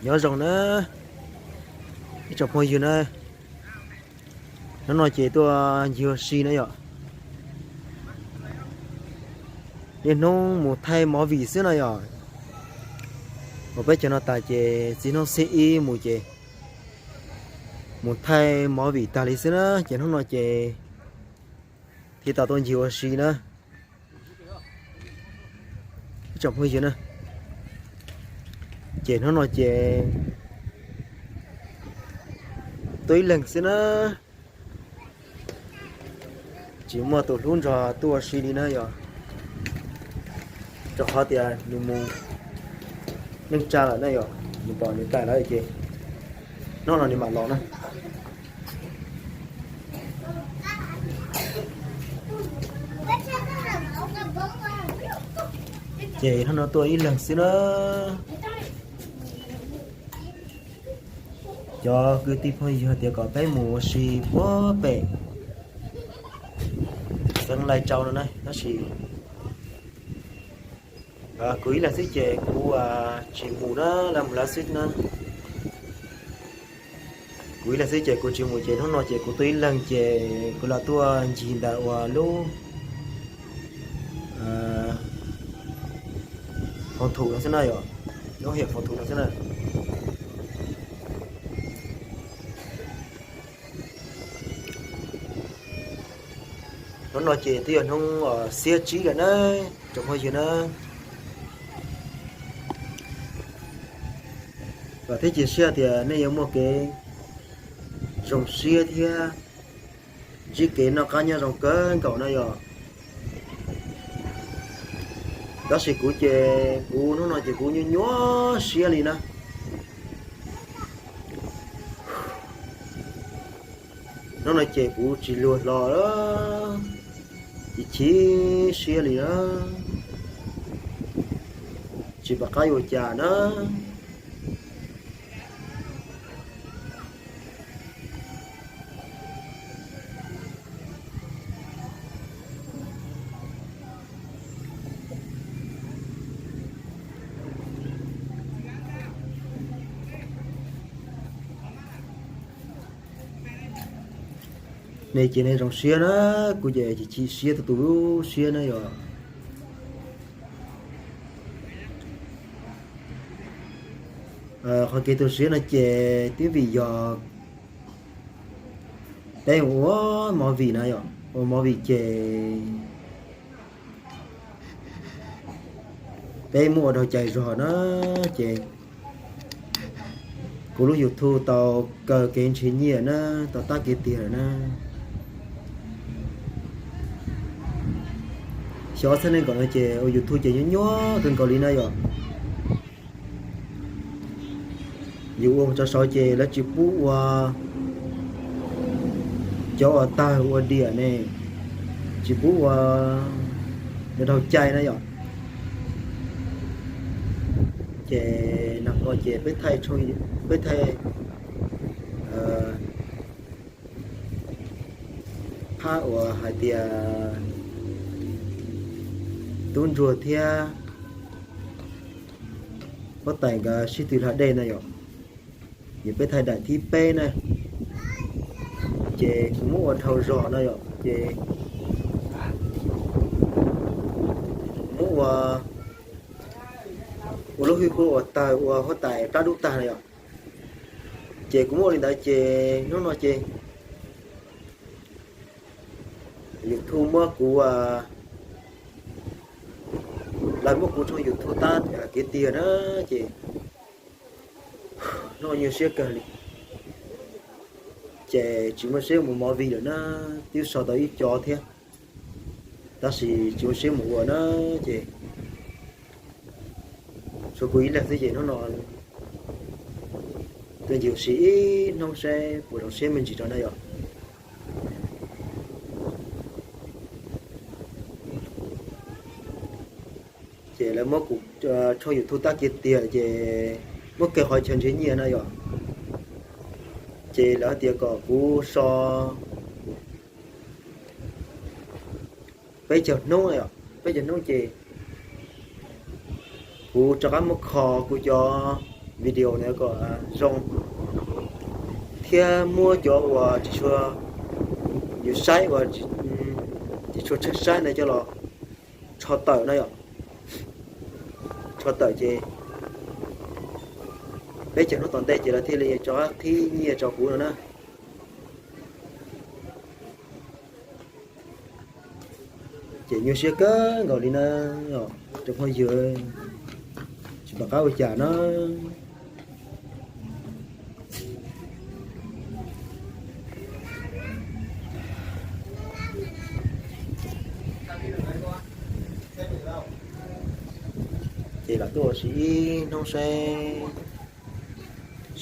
Nyob zoo na ib tsoom phooj ywg na, hnub no ces tuaj ncig ua si na yom. Niaj hnub mus thaij movie xwb no yom. Ua peb cov no tas ces txij hnub xiab ib mus ces mus thaij movie tag li xwb na, ces hnub no ces thiaj tau tuaj ncig ua si na. Ib tsoom phooj ywg na, ces hnub no ces tuaj ib leeg xwb na, tsis muaj tus hlub nrog tuaj ua si li na yom, rau qhov tias nws mus neej tsa lawm na yom, nws pom nws tais lawm ces hnub no nws mam los na. Ces hnub no tuaj ib leeg xwb na. Cov kwv tij phooj ywg tias kom peb mus ua si puag pem xeev Lai Châu no na, tab sis kuv ib leeg xwb ces kuv tsis mus na, lawv mus lawv xwb na. Kuv ib leeg xwb ces kuv tsis mus ces hnub no ces kuv tuaj ib leeg ces kuv los tuaj ncig ntawm uas lub phòng thủ no xwb na yom, lub hiệp phòng thủ no xwb na. Hnub no ces twb yog hnub xiab tsib lawm na, tsoom phooj ywg na. Vam thiab cia siab tias nej yuav muaj kev zoo siab thiab ntsib kev noj qab nyob zoo kawg nkaus na yom. Tab sis kuv ces kuv hnub no ces kuv nyuaj nyuaj siab li na. Hnub no ces kuv tsis luag hlo, chim chim siab li na, tsis pom qab yuav ua cas na. Nej ces nej zoo siab na, kuv ces chim chim siab tu tu siab na yom. Qhov kev tu siab no ces twb vim yog peb ua movie na yom, ua movie ces peb muab ua dhau cais zog na, ces kuv lub YouTube tau kaw kev nrhiav nyiaj na, tau tab kev tiag lawm na. Xyov ob txhiab nees nkaum no ces ua YouTube ces nyuaj nyuaj kawg nkaus li na yom. Yus ua mus tso saud ces lawv tsis pub ua, cov uas tawg ua diam ne, tsis pub ua, nws raug cai na yom. Ces nag hmo ces peb thaij, peb thaij phab uas hais tias tub ntsuag thiab huab tais nkawd sib tw hla dej na yom. Ces peb thaij daim thib peb na, ces kuv muab ua dhau zog na yom, ces muab ua, ua lub hwj huaj uas tawg ua huab tais plab dub tag na yom. Ces kuv muab ua li ntawd ces hnub no ces YouTube muab kuv, lawv muab kuv tshooj YouTube tab kev tiag na, ces hnub no nyuaj siab kawg li. Ces tsis muaj siab mus movie lawm na, twb sau tau ib co thiab, tab sis tsis muaj siab mus ua na, ces tshuav kuv ib leeg xwb ces hnub no tuaj ncig ua si ib hnub seb puas zoo siab me ntsis rau na yom. Ces lawv muab kuv tshooj YouTube tab kiag tiag ces muab kiag qhov chaw nrhiav nyiaj na yom. Ces lawv tias kom kuv so peb caug hnub, peb caug hnub ces kuv rov qab muab kho kuv cov video no kom zoo thiab muab cov uas tsis tshua, yus saib uas tsis tshua tsheej saib no coj los tsho tawm no yom. Tsho tawm ces peb cov hnub tom ntej ces lawv thiaj li tso qab thib nyiaj rau kuv no na. Ces nyuaj siab kawg nkaus li na, rau phooj ywg, tsis pom qab ua cas na. Ces lam tuaj ua si ib hnub seb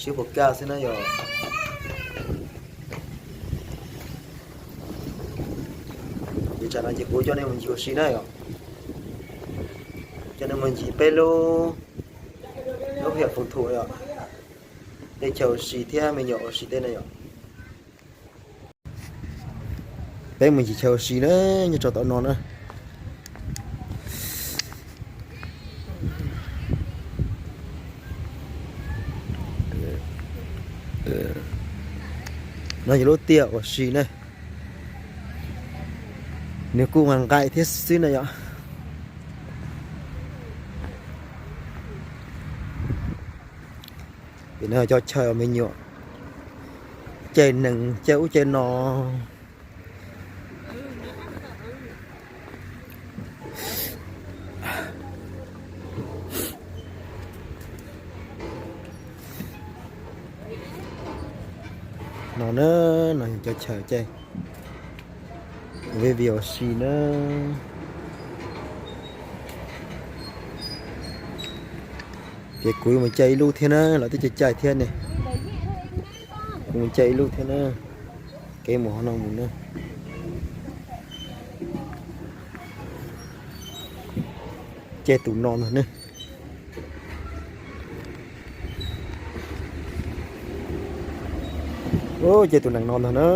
sib puas kaj xwb na yom. Ces tsam no ces kuv coj nej mus ncig ua si na yom. Coj nej mus ncig peb lub, lub hiam Foom Thum yom, tej chaw ua si thiab me nyuam ua si tej na yom. Peb mus ncig chaw ua si na, nyob rau tom no na. No yog lub tiaj ua si na, nws kuj nqaim thiab xwb na yom. Ces no cov chaw me nyuam caij nees caij ub caij no. No na, no yog cov chaw caij ua si na. Ces kuv mus caij ib lub thiab na, lawv twb caij caij thiab ne. Kuv mus caij ib lub thiab na, kev mus hauv no mus na. Caij tus no ntag na. Caij tus nees no ntag na.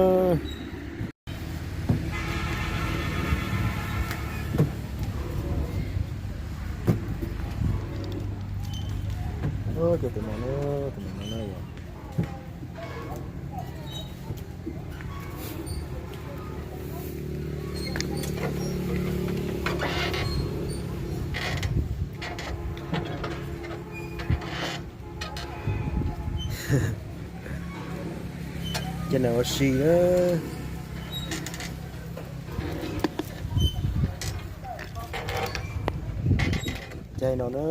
Caij tus no na, tus nees no na yom. Caij nees ua si na. Caij no na.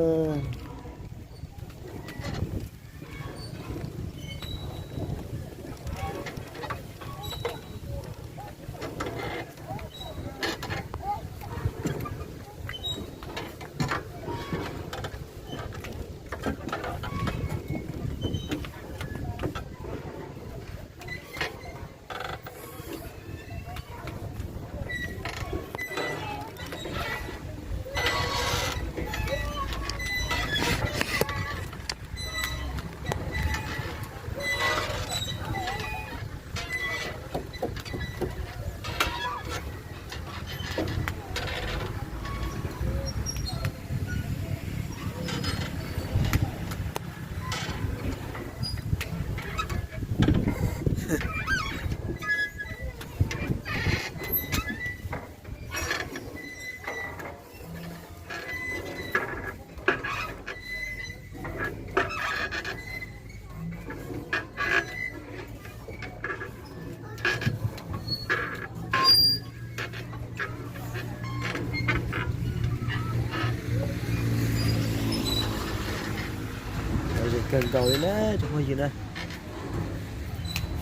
Lom zem kawg nkaus li na tsoom phooj ywg na.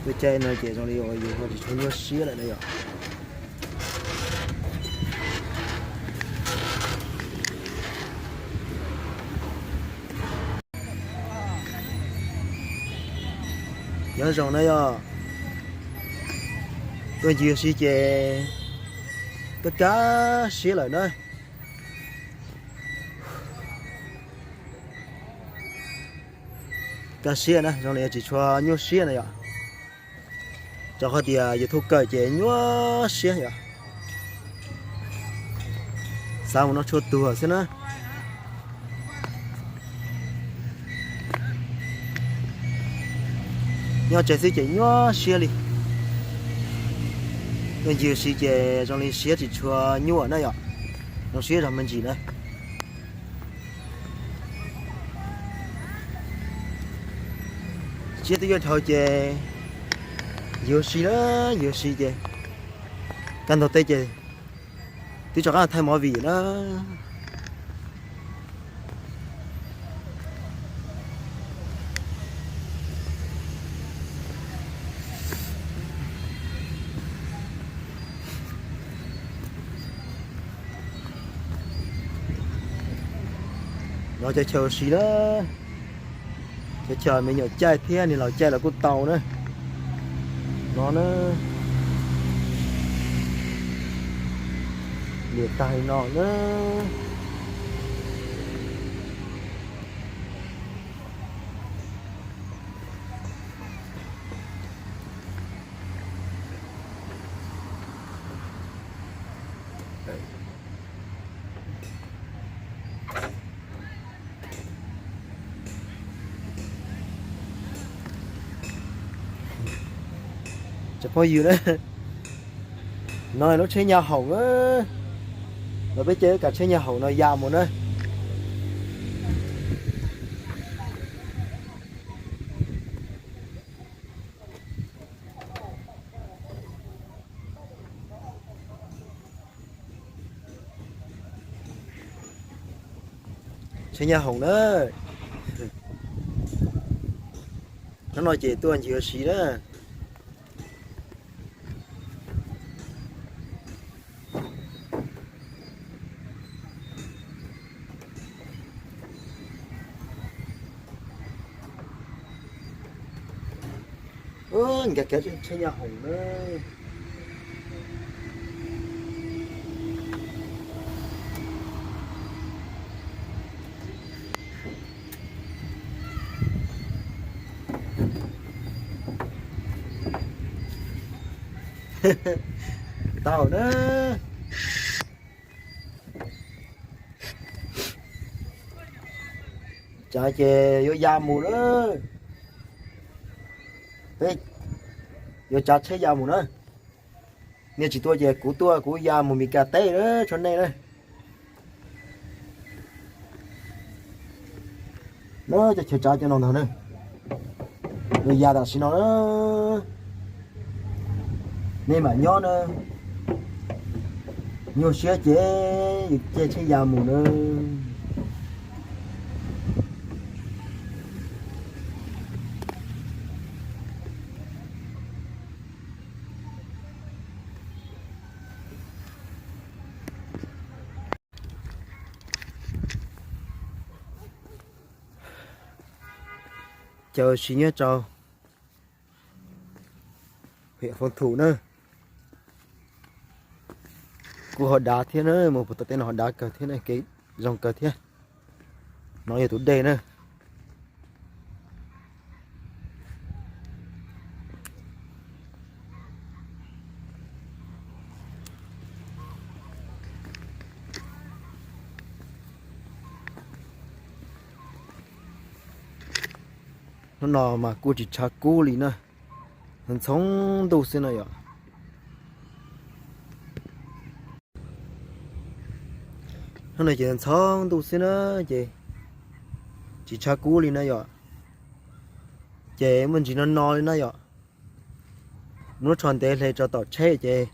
Tuaj caij no ces zoo li uas yus ho tsis tshua nyuaj siab lawm na yom. Nyob zoo na yom. Tuaj ncig ua si ces kaj kaj siab lawm na. Kaj siab na, zoo li tsis tshua nyuaj siab na yom. Rau qhov tias yus thub kawm ces nyuaj siab yom. Xav mus no tshuaj tuag xwb na. Nyob tsev xwb ces nyuaj siab li. Tuaj ncig ua si ces zoo li siab tsis tshua nyuaj na yom. Zoo siab zog me ntsis na. Siab twb yuav dhau ces ncig ua si na, ncig ua si ces kaj ntug tej ces twb rov qab thaij movie na. No cov chaw ua si na, cov chaw me nyuam caij thiab niam laus caij los kuj tau na. No na, liam tag li no na. Cov phooj ywg na, no lub tsheb nyab hoom na, los peb caw kav tsheb nyab hoom no ya mus na. Tsheb nyab hoom na. Hnub no ces tuaj ncig ua si na. Nkag kiag tsheb nyab hoom na. Tau na. Tsav ces yuav ya mus na. Peb yuav tsav tsheb ya mus na. Nej tsis tuaj ces kuv tuaj, kuv ya mus Mes Kas teb na, tshuav nej na. Na, cov chaw tsav cov no ntag na. Yuav ya tam sim no na. Nej mam nyob na. Nyuaj siab ces yus caij tsheb ya mus na. Chaw ua si nyob rau huyện Phong Thụ na. Kuj ho dav thiab na, mus puag tom tej no ho dav kawg thiab na, kev zoo kawg thiab. No yog tus dej na. Hnub no mas kuj tsis tshav kub li na, ntxhov ntuj xwb na yom. Hnub no ces ntxhov ntuj xwb na, ces tsis tshav kub li na yom. Ces muaj ntsis no no li na yom. Muab lub tsho ntev hle rau tom tsheb ces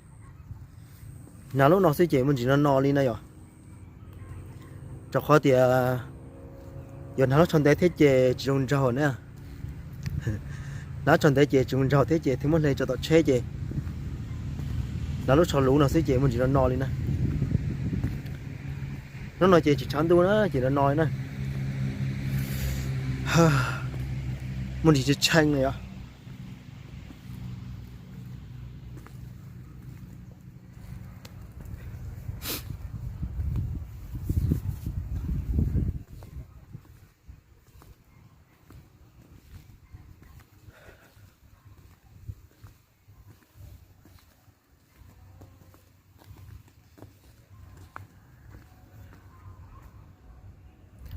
hnav lub no xwb ces muaj ntsis no no li na yom. Rau qhov tias yog hnav lub tsho ntev thiab ces tsis zoo nraug na. Hnav tsho ntev ces tsis zoo nraug thiab ces thiaj muab hle rau tom tsheb ces hnav lub tsho luv no xwb ces muaj ntsis no no li na. Hnub no ces tsis tshav ntuj na ces no no li na. Muaj ntsis tshee na yom.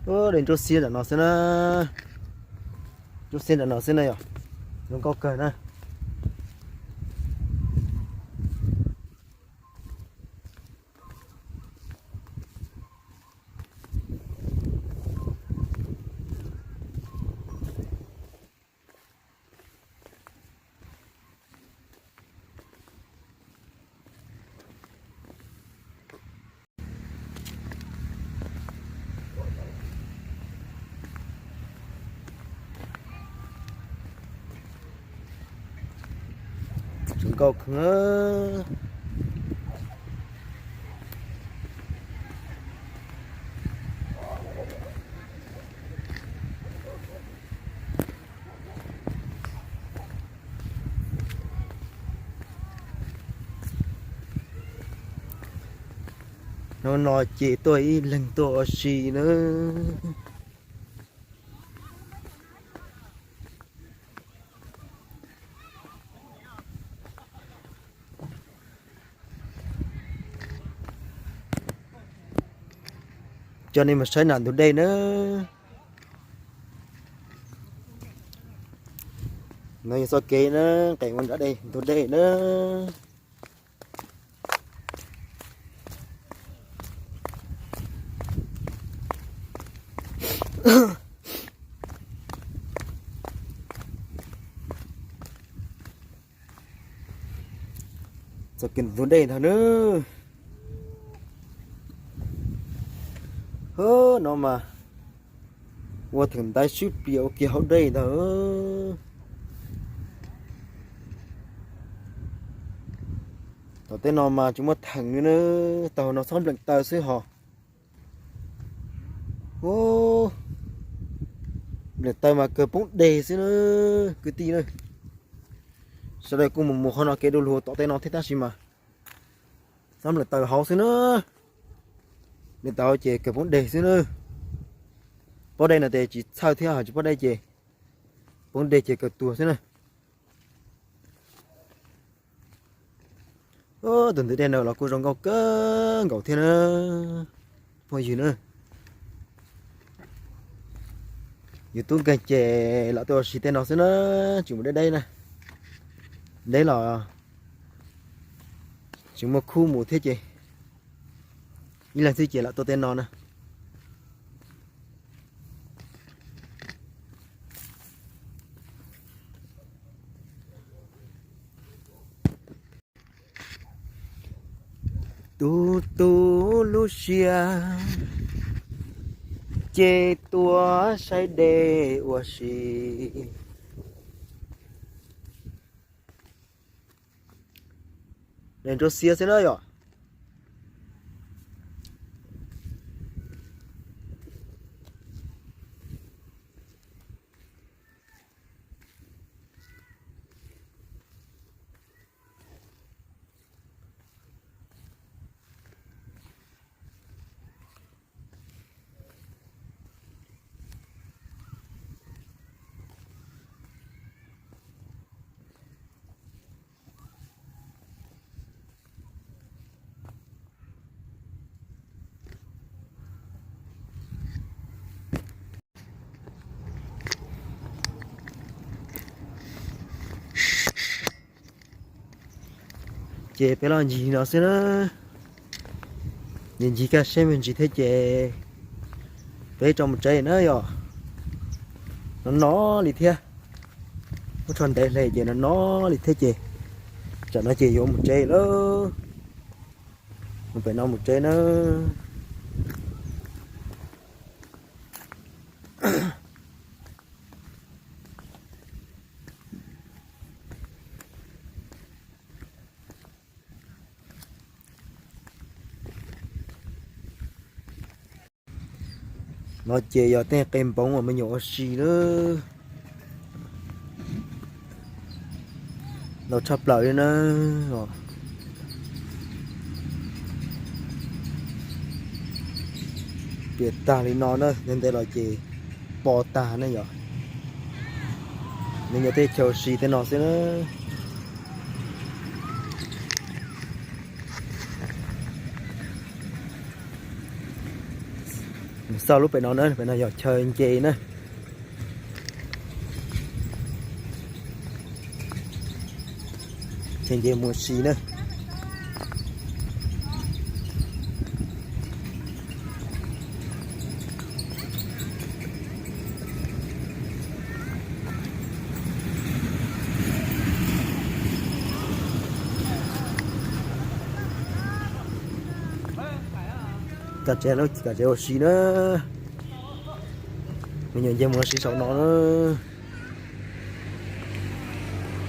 Ub, de nruab xiab nram no xwb na. Nruab xiab nram no xwb na yom. Zoo nkauj kawg na. Zoo nkauj kawg. Hnub no ces tuaj ib leeg tuaj ua si na. Coj nej mus saib nram ntug dej na. No yog txoj kev na, nqes mus nram dej ntug dej na. Txoj kev ntug dej ntag na. Hub, no mas ua theem ntaiv swb plias ua kiag hauv dej ntag. Tom tej no mas tsis muaj theem li na, taug no txhob npleem taw xwb hos. Ub, npleem taw mas kawg poob deg xwb na, kwv tij na. Sawv daws kuj mus mus qhov no kev du lug tom tej no thiab tab sis mas txhob npleem taw hauv xwb na. Npleem taw hauv ces kawg poob deg xwb na. Poob deg no ces tsis txhawj thiab, tsis poob deg ces poob deg ces kawg tuag xwb na. Tus ntug dej no los kuj zoo nkauj kawg nkaus thiab na, phooj ywg na. Yus tub nkeeg ces lam tuaj ua si tej no xwb na, tsis mus deb deb na. Deb los tsis muaj khub mus thiab ces ib leeg xwb ces lam tuaj tej no na. Tu tu lub siab ces tuaj saib dej ua si. Dej nruab xiab xwb na yom. Ces peb los ncig no xwb na. Ncig ncig kaj siab me ntsis thiab ces peb rov mus tsev na yom. No no li thiab. Muab tsho ntev hle ces no no li thiab ces tsam no ces yuav mus tsev lawm. Mus pem no mus tsev na. No ces yog tej qe npoov uas me nyuam ua si na. Ntau tshaj plaws li na. Piam tag li no na, ntev ntev los ces po tag na yom. Nws yog tej chaw ua si tej no xwb na. Xauj lub pem no na, pem no yog chaw nce na. Ces nce mus ua si na. Kav tsev, kav tsev ua si na. Me nyuam nce mus ua si saum no na.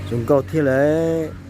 Zoo nkauj thiab lawm.